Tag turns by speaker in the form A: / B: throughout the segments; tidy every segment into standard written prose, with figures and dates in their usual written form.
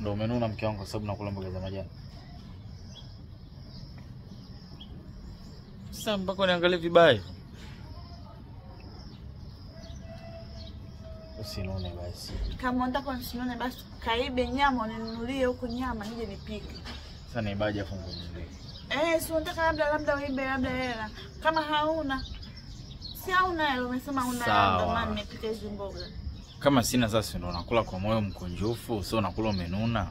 A: Ndio umenuna mke wangu kwa sababu nakula mboga za majani. Sasa mpaka uniangalie vibaya. Usinune basi.
B: Kama unataka nisinune basi kaibe nyama uninunulie huko nyama nije nipike.
A: Sasa nibaje afu ngunulie?
B: Si unataka labda uibe labda hela. Kama hauna. Si hauna hela, umesema una hela ndio maana nimepika hizo mboga.
A: Kama sina sasa ndio nakula kwa moyo mkunjufu, sio nakula umenuna.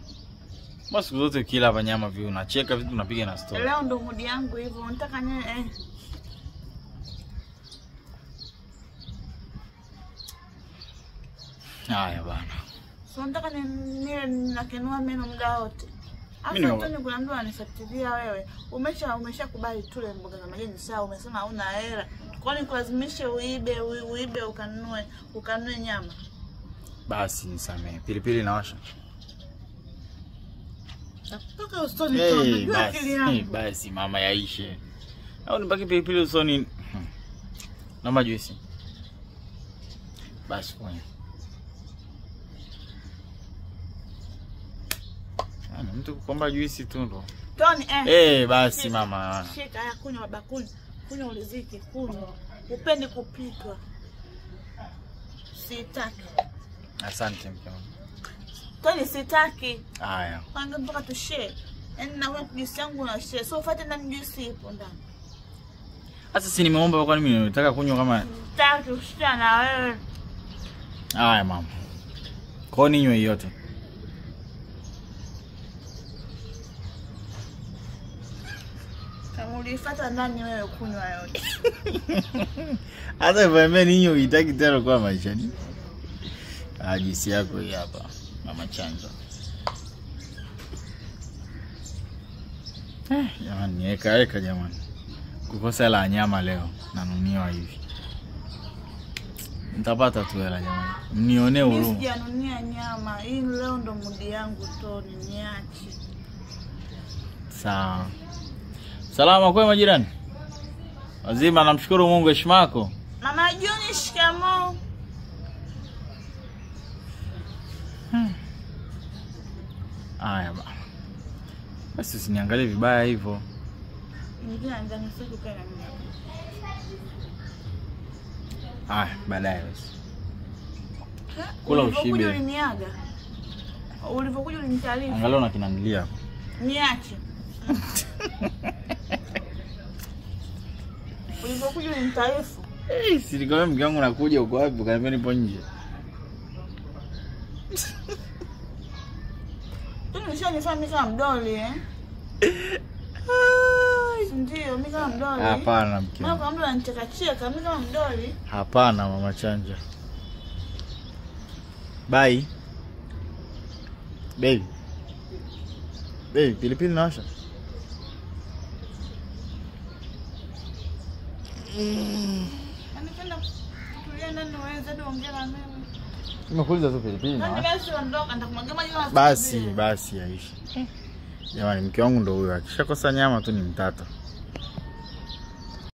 A: Basi siku zote ukila hapa nyama vipi unacheka vitu unapiga na story.
B: Leo ndo mood yangu hivyo, unataka nini?
A: Haya bana.
B: So nataka nile nakenua meno muda wote. Afa Tony kuna mtu ananifuatilia wewe. Umeshakubali tule mboga za majani sawa, umesema hauna hela. Kwani kulazimishe uibe ukanunue nyama?
A: Basi nisamee. Pilipili inawasha.
B: Nataka usoni Tony, unajua akili yangu.
A: Basi mama yaishe. Au nibaki pilipili usoni. Naomba juisi. Basi kunywa. Ana mtu kukomba juisi tu ndo.
B: Tony
A: basi shika, mama.
B: Shika haya kunywa baba kunywa. Kunywa ulizike kunywa. Upendi kupikwa. Sitaki.
A: Asante mke wangu.
B: Tony sitaki.
A: Haya.
B: Kwanza mpaka tu share. Yaani na wewe juisi yangu na share. So ufuate ndani juisi ipo ndani.
A: Sasa si nimeomba kwa nini nataka kunywa kama
B: sitaki ushia na wewe.
A: Haya mama. Kwa nini ninywe yote?
B: Kama ulifuata ndani wewe kunywa yote.
A: Hata vile ninyi uitaki tena kwa maisha ni. Juisi yako hii hapa mama Chanja. Jamani eka jamani. Kukosa hela nyama leo nanuniwa hivi. Nitapata tu hela jamani. Mnionee huruma.
B: Mimi sijanunia nyama. Hii leo ndo mudi yangu Tony, niache.
A: Sawa. Salama kwa majirani. Wazima, namshukuru Mungu, heshima yako.
B: Mama Juni, shikamoo.
A: Haya baba. Basi usiniangalie vibaya hivyo. Haya, baadaye basi. Kula ushibe.
B: Uliniaga. Ulivyokuja ulinitaarifu.
A: Angalau na kinanilia hapo.
B: Niache. Ulivyokuja ulinitaarifu.
A: Si nikwambia mke wangu nakuja, uko wapi? Ukaniambia nipo nje.
B: Ushanifanya mimi kama mdoli eh? Ndio, mimi kama mdoli.
A: Hapana mke.
B: Mama kama mdoli ananicheka-cheka, mimi kama mdoli.
A: Hapana mama Chanja. Bye. Baby. Baby, pilipili nawasha.
B: Anapenda kutulia ndani wewe hadi ongea na mimi.
A: Nimekuuliza tu pilipili na.
B: Basi ondoka, nitakumwagia maji kama
A: Basi, basi Aisha. Jamani mke wangu ndo huyo. Akishakosa nyama tu ni mtata.